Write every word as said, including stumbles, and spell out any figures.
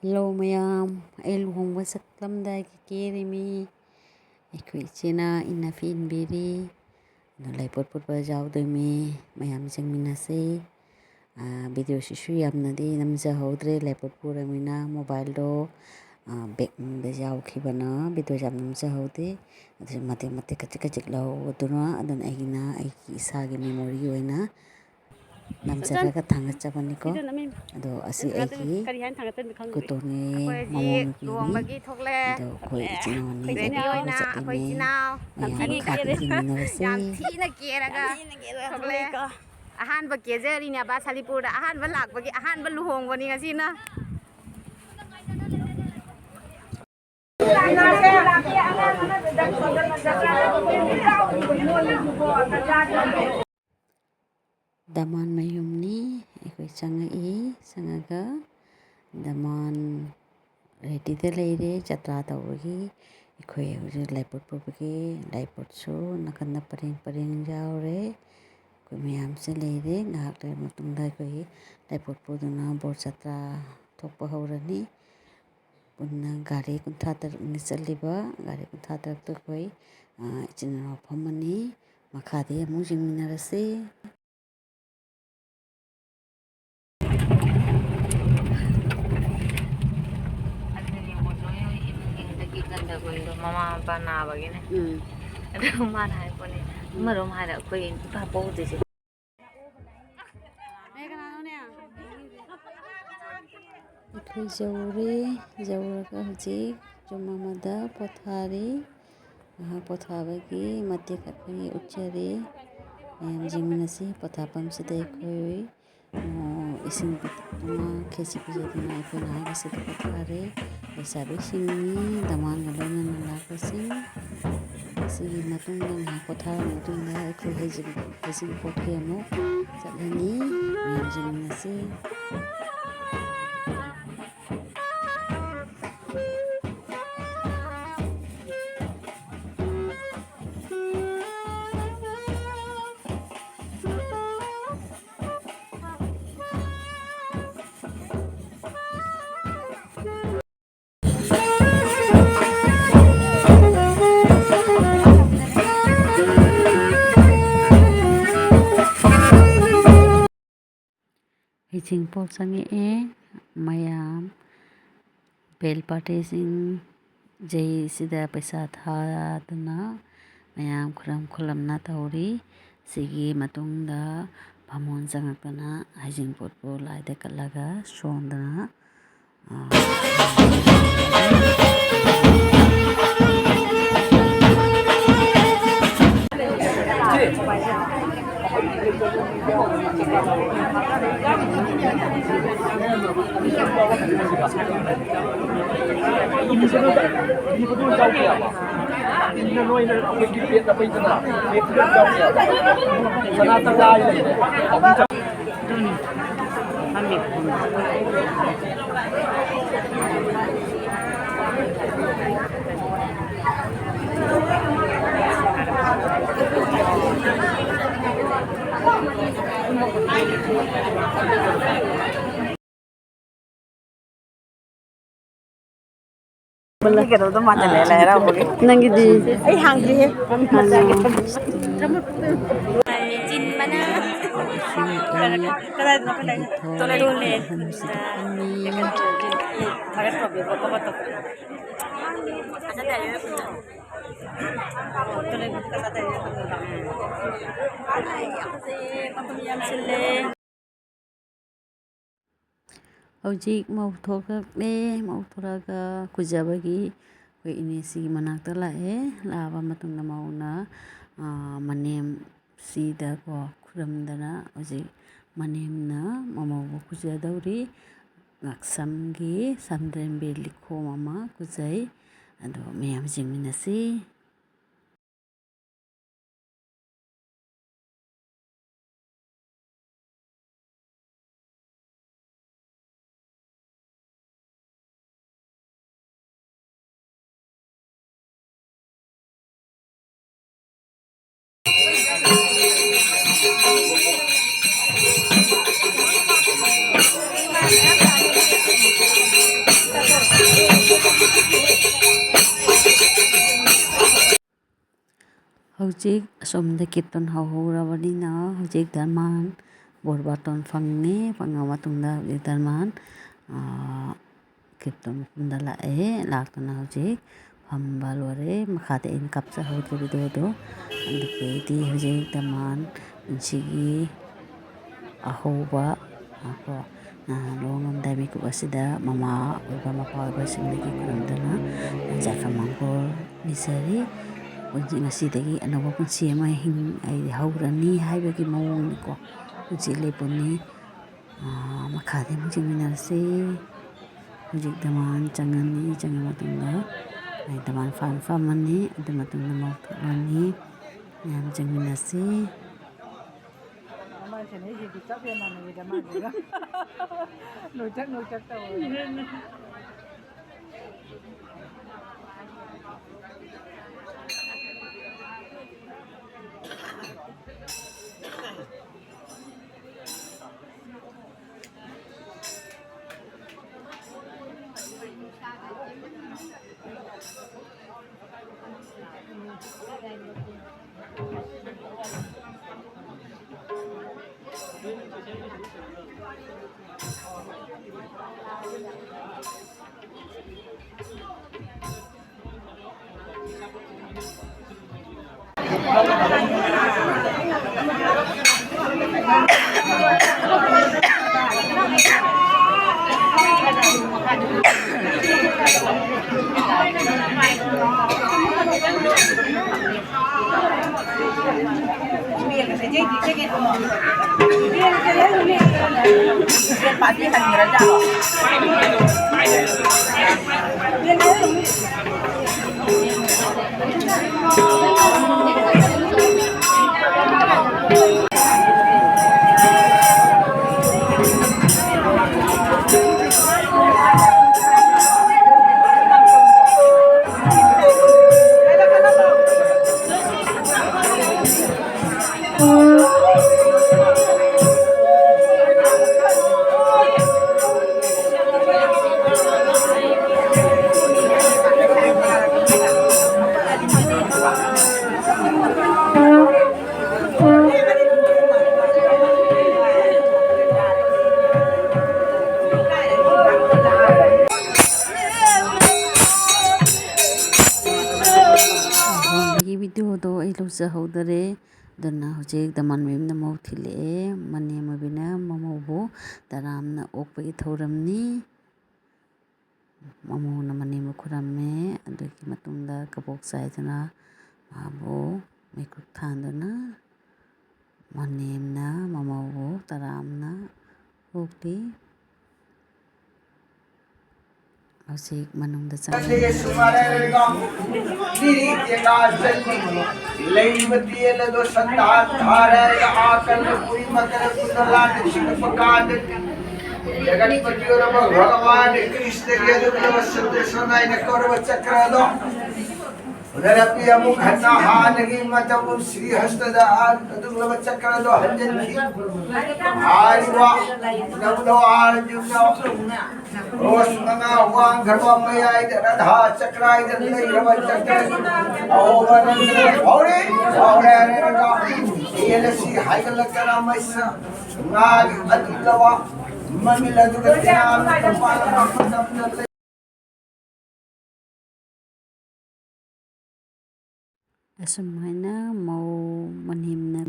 Hello ꯃꯌꯥꯝ, ꯑꯩ ꯂꯨꯍꯣꯡꯕ ꯆꯠꯂꯝꯗꯥꯏꯒꯤ ꯀꯦꯔꯤꯃꯤ꯫ ꯑꯩꯈꯣꯏ ꯏꯆꯦꯅ ꯏꯟꯅ ꯐꯤ ꯏꯟꯕꯤꯔꯤ꯫ ꯑꯗꯣ ꯂꯥꯏꯄꯣꯠ ꯄꯨꯕ ꯌꯥꯎꯗꯣꯏꯃꯤ꯫ ꯃꯌꯥꯝ ꯌꯦꯡꯃꯤꯟꯅꯁꯤ꯫ ꯑꯥ, ꯚꯤꯗꯤꯑꯣꯁꯤꯁꯨ ꯌꯥꯝꯅꯗꯤ ꯅꯝꯖꯍꯧꯗ꯭ꯔꯦ, ꯂꯥꯏꯄꯣꯠ ꯄꯨꯔꯃꯤꯅ ꯃꯣꯕꯥꯏꯜꯗꯣ, ꯑꯥ, ꯕꯦꯛ ꯃꯅꯨꯡꯗ ꯌꯥꯎꯈꯤꯕꯅ ꯚꯤꯗꯤꯑꯣ ꯌꯥꯝ ꯅꯝꯖꯍꯧꯗꯦ꯫ ꯑꯗꯨꯁꯨ ꯃꯇꯦꯛ ꯃꯇꯦꯛ ꯈꯖꯤꯛ ꯈꯖꯤꯛ ꯂꯧꯗꯨꯅ, ꯑꯗꯨꯅ ꯑꯩꯒꯤꯅ ꯑꯩꯒꯤ ꯏꯁꯥꯒꯤ ꯃꯦꯃꯣꯔꯤ ꯑꯣꯏꯅ ꯅꯝꯖꯔꯒ ꯊꯥꯡꯒꯠꯆꯕꯅꯤꯀꯣ꯫ ꯁꯤꯗ ꯅꯝꯃꯤ꯫ ꯑꯗꯣ ꯑꯁꯤ ꯑꯗꯨ ꯑꯩꯒꯤ ꯀꯔꯤ ꯍꯥꯏꯅ ꯊꯥꯡꯒꯠꯇꯣꯏꯅꯣ ꯈꯪꯗꯦ꯫ ꯀꯨꯇꯣꯟꯒꯤ ꯑꯩꯈꯣꯏ ꯍꯧꯖꯤꯛ ꯃꯃꯧ ꯅꯨꯄꯤꯅꯤ꯫ ꯂꯨꯍꯣꯡꯕꯒꯤ ꯊꯣꯛꯂꯦ꯫ ꯑꯗꯣ ꯑꯩꯈꯣꯏ ꯊꯣꯛꯂꯦ꯫ ꯏꯆꯤꯟ ꯏꯅꯥꯎ ꯑꯅꯤ ꯑꯩꯈꯣꯏ ꯏꯆꯤꯟ ꯏꯅꯥꯎ ꯂꯨꯍꯣꯡꯕ ꯑꯣꯏꯅ ꯑꯩꯈꯣꯏ ꯆꯠꯂꯤꯅꯦ꯫ ꯏꯆꯤꯟ ꯏꯅꯥꯎ ꯃꯌꯥꯝ ꯌꯥꯝ ꯊꯤꯅ ꯈꯥꯛꯇ ꯀꯦꯔꯦ꯫ ꯌꯦꯡꯃꯤꯟꯅꯔꯁꯤ꯫ ꯌꯥꯝ ꯊꯤꯅ ꯀꯦꯔꯒ ꯌꯥꯝ ꯊꯤꯅ ꯊꯣꯛꯂꯛꯑꯦ꯫ ꯀꯦꯔꯦꯀꯣ꯫ ꯑꯍꯥꯟꯕ ꯀꯦꯖꯔꯤꯅꯦꯕ ꯁꯥꯂꯤꯄꯨꯔꯗ ꯑꯍꯥꯟꯕ ꯂꯥꯛꯄꯒꯤ ꯑꯍꯥꯟꯕ ꯂꯨꯍꯣꯡꯕꯅꯤ ꯉꯁꯤꯅ꯫ ꯗꯃꯥꯟ ꯃꯌꯨꯝꯅꯤ꯫ ꯑꯩꯈꯣꯏ ꯆꯪꯉꯛꯏ꯫ ꯆꯪꯉꯒ ꯗꯃꯥꯟ ꯔꯦꯗꯤꯗ ꯂꯩꯔꯦ ꯖꯇ꯭ꯔꯥ ꯇꯧꯕꯒꯤ꯫ ꯑꯩꯈꯣꯏ ꯍꯧꯖꯤꯛ ꯂꯥꯏꯄꯣꯠ ꯄꯨꯕꯒꯤ ꯂꯥꯏꯄꯣꯠꯁꯨ ꯅꯥꯀꯟꯗ ꯄꯔꯦꯡ ꯄꯔꯦꯡ ꯌꯥꯎꯔꯦ꯫ ꯑꯩꯈꯣꯏ ꯃꯌꯥꯝꯁꯦ ꯂꯩꯔꯦ꯫ ꯉꯥꯏꯍꯥꯛ ꯂꯩꯔ ꯃꯇꯨꯡꯗ ꯑꯩꯈꯣꯏꯒꯤ ꯂꯥꯏꯄꯣꯠ ꯄꯨꯗꯨꯅ ꯕꯣꯔ ꯖꯇ꯭ꯔꯥ ꯊꯣꯛꯄ ꯍꯧꯔꯅꯤ꯫ ꯄꯨꯟꯅ ꯒꯥꯔꯤ ꯀꯨꯟꯊ꯭ꯔꯥ ꯇꯔꯨꯛꯅꯤ ꯆꯠꯂꯤꯕ꯫ ꯒꯥꯔꯤ ꯀꯨꯟꯊ꯭ꯔꯥ ꯇꯔꯨꯛꯇ ꯑꯩꯈꯣꯏ, ꯑ, ꯏꯆꯤꯟ ꯏꯅꯥꯎ ꯐꯝꯃꯅꯤ꯫ ꯃꯈꯥꯗꯤ ꯑꯃꯨꯛ ꯌꯦꯡꯃꯤꯟꯅꯔꯁꯤ꯫ ꯑꯗꯨꯅꯦ ꯃꯣꯏ ꯂꯣꯏ ꯏꯃꯨꯡ ꯏꯃꯨꯡꯗꯒꯤ ꯒꯟꯗꯒꯣꯜꯗꯣ ꯃꯃꯥ ꯃꯄꯥ ꯅꯥꯕꯒꯤꯅꯦ꯫ ꯎꯝ꯫ ꯑꯗꯨ ꯃꯥꯅ ꯍꯥꯏꯄꯣꯠꯅꯦ꯫ ꯑꯃꯔꯣꯝ ꯍꯥꯏꯔ ꯑꯩꯈꯣꯏ ꯏꯄꯥ ꯄꯣꯛꯇꯣꯏꯁꯦ꯫ ꯑꯩꯈꯣꯏ ꯌꯧꯔꯦ꯫ ꯌꯧꯔꯒ ꯍꯧꯖꯤꯛ ꯌꯨꯝ ꯑꯃꯗ ꯄꯣꯊꯥꯔꯤ꯫ ꯉꯥꯏꯍꯥꯛ ꯄꯣꯊꯥꯕꯒꯤ ꯃꯇꯦꯛ ꯑꯩꯈꯣꯏ ꯎꯠꯆꯔꯤ꯫ ꯃꯌꯥꯝ ꯌꯦꯡꯃꯤꯟꯅꯁꯤ꯫ ꯄꯣꯊꯥꯐꯝꯁꯤꯗ ꯑꯩꯈꯣꯏ, ꯑ, ꯏꯁꯤꯡ ꯄꯤꯊꯛꯇꯨꯅ, ꯈꯦꯆꯤ ꯄꯤꯖꯗꯨꯅ ꯑꯩꯈꯣꯏ ꯉꯥꯏꯍꯥꯛ ꯑꯁꯤꯗ ꯄꯣꯊꯥꯔꯦ꯫ ꯂꯩꯁꯥꯕꯤꯁꯤꯡꯅꯤ, ꯗꯃꯥꯟꯒ ꯂꯣꯏꯅꯅ ꯂꯥꯛꯄꯁꯤꯡ꯫ ꯑꯁꯤꯒꯤ ꯃꯇꯨꯡꯗ, ꯉꯥꯏꯍꯥꯛ ꯄꯣꯊꯥꯔꯕ ꯃꯇꯨꯡꯗ ꯑꯩꯈꯣꯏ ꯍꯩꯖꯤꯡ-, ꯍꯩꯖꯤꯡꯄꯣꯠꯀꯤ ꯑꯃꯨꯛ ꯆꯠꯂꯅꯤ꯫ ꯃꯌꯥꯝ ꯌꯦꯡꯃꯤꯟꯅꯁꯤ꯫ ꯍꯩꯖꯤꯡꯄꯣꯠ ꯆꯪꯉꯛꯑꯦ꯫ ꯃꯌꯥꯝ ꯕꯦꯜ ꯄꯥꯔꯇꯤꯁꯤꯡ ꯖꯩꯁꯤꯗ ꯄꯩꯁꯥ ꯊꯥꯗꯨꯅ ꯃꯌꯥꯝ ꯈꯨꯔꯨꯝ ꯈꯨꯔꯨꯝꯅ ꯇꯧꯔꯤ꯫ ꯁꯤꯒꯤ ꯃꯇꯨꯡꯗ ꯕꯥꯃꯣꯟ ꯆꯪꯉꯛꯇꯨꯅ ꯍꯩꯖꯤꯡꯄꯣꯠꯄꯨ ꯂꯥꯏꯗ ꯀꯠꯂꯒ ꯁꯣꯟꯗꯨꯅ ꯀꯩꯗꯧꯗꯧ ꯃꯥꯟꯁꯤꯜꯂꯛꯑꯦ ꯂꯥꯏ ꯍꯔꯥꯎꯕꯒꯤ꯫ ꯅꯪꯒꯤꯗꯤ? ꯑꯩ ꯍꯥꯡꯗ꯭ꯔꯤꯍꯦ꯫ ꯆꯤꯟꯕꯅ꯫ ꯀꯗꯥꯏꯗꯅꯣ ꯑꯩꯈꯣꯏ ꯂꯩꯔꯤꯁꯦ? ꯇꯣꯂꯦ꯫ ꯊꯥꯒꯠꯈ꯭ꯔꯕꯤꯕ ꯈꯣꯠꯄ ꯇꯧꯕ꯫ ꯇꯣꯂꯦ꯫ ꯌꯥꯝ ꯆꯤꯜꯂꯦ꯫ ꯍꯧꯖꯤꯛ ꯃꯧ ꯊꯣꯛꯂꯛꯂꯦ꯫ ꯃꯧ ꯊꯣꯛꯂꯛꯑꯒ ꯀꯨꯖꯕꯒꯤ ꯑꯩꯈꯣꯏ ꯏꯅꯦꯁꯤꯒꯤ ꯃꯅꯥꯛꯇ ꯂꯥꯛꯑꯦ꯫ ꯂꯥꯛꯑꯕ ꯃꯇꯨꯡꯗ ꯃꯧꯅ, ꯑꯥ, ꯃꯅꯦꯝꯁꯤꯗꯀꯣ ꯈꯨꯔꯨꯝꯗꯅ ꯍꯧꯖꯤꯛ ꯃꯅꯦꯝꯅ ꯃꯃꯧꯕꯨ ꯀꯨꯖꯗꯧꯔꯤ꯫ ꯉꯥꯛꯁꯝꯒꯤ ꯁꯝꯗ꯭ꯔꯦꯝꯕꯤ ꯂꯤꯛꯈꯣꯝ ꯑꯃ ꯀꯨꯖꯩ꯫ ꯑꯗꯣ ꯃꯌꯥꯝ ꯌꯦꯡꯃꯤꯟꯅꯁꯤ꯫ ꯍꯧꯖꯤꯛ ꯑꯁꯣꯝꯗ ꯀꯤꯔꯇꯟ ꯍꯧꯍꯧꯔꯕꯅꯤꯅ ꯍꯧꯖꯤꯛ ꯙꯔꯃꯥꯟ ꯕꯣꯔ ꯕꯥꯇꯣꯟ ꯐꯪꯉꯤ꯫ ꯐꯪꯉ ꯃꯇꯨꯡꯗ ꯍꯧꯖꯤꯛ ꯗꯔꯃꯥꯟ, ꯑꯥ, ꯀ꯭ꯔꯤꯞꯇꯣ ꯃꯐꯝꯗ ꯂꯥꯛꯑꯦ꯫ ꯂꯥꯛꯇꯨꯅ ꯍꯧꯖꯤꯛ ꯐꯝꯕ ꯂꯣꯏꯔꯦ꯫ ꯃꯈꯥꯗꯤ ꯑꯩꯅ ꯀꯥꯞꯆꯍꯧꯗ꯭ꯔꯦ ꯚꯤꯗꯤꯑꯣꯗꯣ꯫ ꯑꯗꯨꯗꯒꯤꯗꯤ ꯍꯧꯖꯤꯛ ꯗꯔꯃꯥꯟ ꯄꯨꯟꯁꯤꯒꯤ ꯑꯍꯧꯕ, ꯀꯣ, ꯂꯨꯍꯣꯡꯉꯝꯗꯥꯏ ꯃꯤꯀꯨꯞ ꯑꯁꯤꯗ ꯃꯃꯥ ꯑꯣꯏꯕ, ꯃꯄꯥ ꯑꯣꯏꯕꯁꯤꯡꯗꯒꯤ ꯈꯨꯔꯨꯝꯗꯨꯅ ꯌꯥꯏꯐ ꯃꯪꯒꯣꯜ ꯅꯤꯖꯔꯤ꯫ ꯄꯨꯟꯁꯤ ꯉꯁꯤꯗꯒꯤ ꯑꯅꯧꯕ ꯄꯨꯟꯁꯤ ꯑꯃ ꯍꯤꯡ-, ꯑꯩ ꯍꯧꯔꯅꯤ ꯍꯥꯏꯕꯒꯤ ꯃꯑꯣꯡꯅꯤꯀꯣ꯫ ꯄꯨꯟꯁꯤ ꯂꯦꯞꯄꯅꯤ꯫ ꯑꯥ, ꯃꯈꯥꯗꯤ ꯑꯃꯨꯛ ꯌꯦꯡꯃꯤꯟꯅꯔꯁꯤ꯫ ꯍꯧꯖꯤꯛ ꯗꯔꯃꯥꯟ ꯆꯪꯉꯅꯤ, ꯆꯪꯉ ꯃꯇꯨꯡꯗ ꯑꯩ ꯗꯔꯃꯥꯟ ꯐꯥꯟ ꯐꯝꯃꯅꯤ, ꯑꯗꯨ ꯃꯇꯨꯡꯗ ꯃꯧ ꯊꯣꯛꯂꯅꯤ꯫ ꯃꯌꯥꯝ ꯆꯪꯃꯤꯟꯅꯁꯤ꯫ ꯃꯃꯥꯏ ꯁꯦꯟꯅꯩꯁꯤꯗꯤ ꯆꯞ ꯍꯦꯛ ꯃꯥꯟꯅꯩꯌꯦ ꯗꯔꯃꯥꯟꯁꯤꯒ꯫ ꯅꯣꯏꯇꯛ ꯅꯣꯏꯇꯛ ꯇꯧꯋꯦ꯫ ꯎꯖꯍꯧꯗꯔꯦ꯫ ꯑꯗꯨꯅ ꯍꯧꯖꯤꯛ ꯗꯃꯥꯟ ꯃꯌꯨꯝꯗ ꯃꯧ ꯊꯤꯜꯂꯛꯑꯦ꯫ ꯃꯅꯦꯝ ꯑꯣꯏꯕꯤꯅ ꯃꯃꯧꯕꯨ ꯇꯔꯥꯝꯅ ꯑꯣꯛꯄꯒꯤ ꯊꯧꯔꯝꯅꯤ꯫ ꯃꯃꯧꯅ ꯃꯅꯦꯝꯕꯨ ꯈꯨꯔꯝꯃꯦ꯫ ꯑꯗꯨꯒꯤ ꯃꯇꯨꯡꯗ ꯀꯕꯣꯛ ꯆꯥꯏꯗꯨꯅ ꯃꯥꯕꯨ ꯃꯩꯀꯨꯞ ꯊꯥꯟꯗꯨꯅ ꯃꯅꯦꯝꯅ ꯃꯃꯧꯕꯨ ꯇꯔꯥꯝꯅ ꯑꯣꯛꯂꯤ꯫ ꯍꯧꯖꯤꯛ ꯃꯅꯨꯡꯗ ꯆꯪꯉꯤ꯫ ꯂꯩꯔꯤꯕ ꯇꯦꯟ ꯑꯗꯣ ꯁꯟꯊꯥꯟ ꯊꯥꯔꯦ, ꯑꯥ ꯀꯟꯅ ꯄꯨꯔꯤ ꯃꯀꯔ ꯀꯨꯟꯅ ꯂꯥꯟꯅ ꯆꯤꯡꯂꯛꯄ ꯀꯥꯟꯗ, ꯖꯒꯠꯄꯇꯤ ꯑꯣꯏꯔꯕ ꯚꯒꯋꯥꯟ ꯀ꯭ꯔꯤꯁꯅꯒꯤ ꯑꯗꯨꯒꯨꯝꯂꯕ ꯁꯨꯗꯔꯁꯟ ꯍꯥꯏꯅ ꯀꯧꯔꯕ ꯆꯀ꯭ꯔ ꯑꯗꯣ ꯎꯅꯔꯛꯄꯤ꯫ ꯑꯃꯨꯛ ꯍꯟꯅ ꯍꯥꯟꯅꯒꯤ ꯃꯇꯝꯒꯨꯝ ꯁ꯭ꯔꯤ ꯍꯁꯇꯗ ꯑꯗꯨꯒꯨꯝꯂꯕ ꯆꯀ꯭ꯔ ꯑꯗꯣ ꯍꯟꯖꯤꯟꯈꯤ꯫ ꯍꯥꯏꯔꯤꯕ ꯅꯧꯅ ꯑꯥꯔꯖꯨꯟꯅ ꯀ꯭ꯔꯣꯁ ꯃꯉꯥ ꯋꯥꯡꯈ꯭ꯔꯕ ꯃꯌꯥꯏꯗ ꯔꯥꯙꯥ ꯆꯀ꯭ꯔ ꯍꯥꯏꯗꯅ ꯂꯩꯈ꯭ꯔꯕ ꯆꯀ꯭ꯔ ꯑꯍꯣꯕ ꯅꯪꯗꯅ ꯐꯥꯎꯔꯤ꯫ ꯐꯥꯎꯔꯦ ꯍꯥꯏꯔꯒ ꯇꯦꯟ ꯑꯁꯤ ꯍꯥꯏꯒꯠꯂꯛꯇꯅ ꯃꯩꯁꯥ ꯉꯥꯒꯤ ꯑꯗꯨꯒꯨꯝꯂꯕ ꯃꯃꯤꯜ ꯑꯗꯨꯒ ꯇꯦꯅꯥ ꯃꯇꯝꯗ ꯂꯩ꯫ ꯑꯁꯨꯝ ꯍꯥꯏꯅ ꯃꯧ ꯃꯅꯦꯝꯅ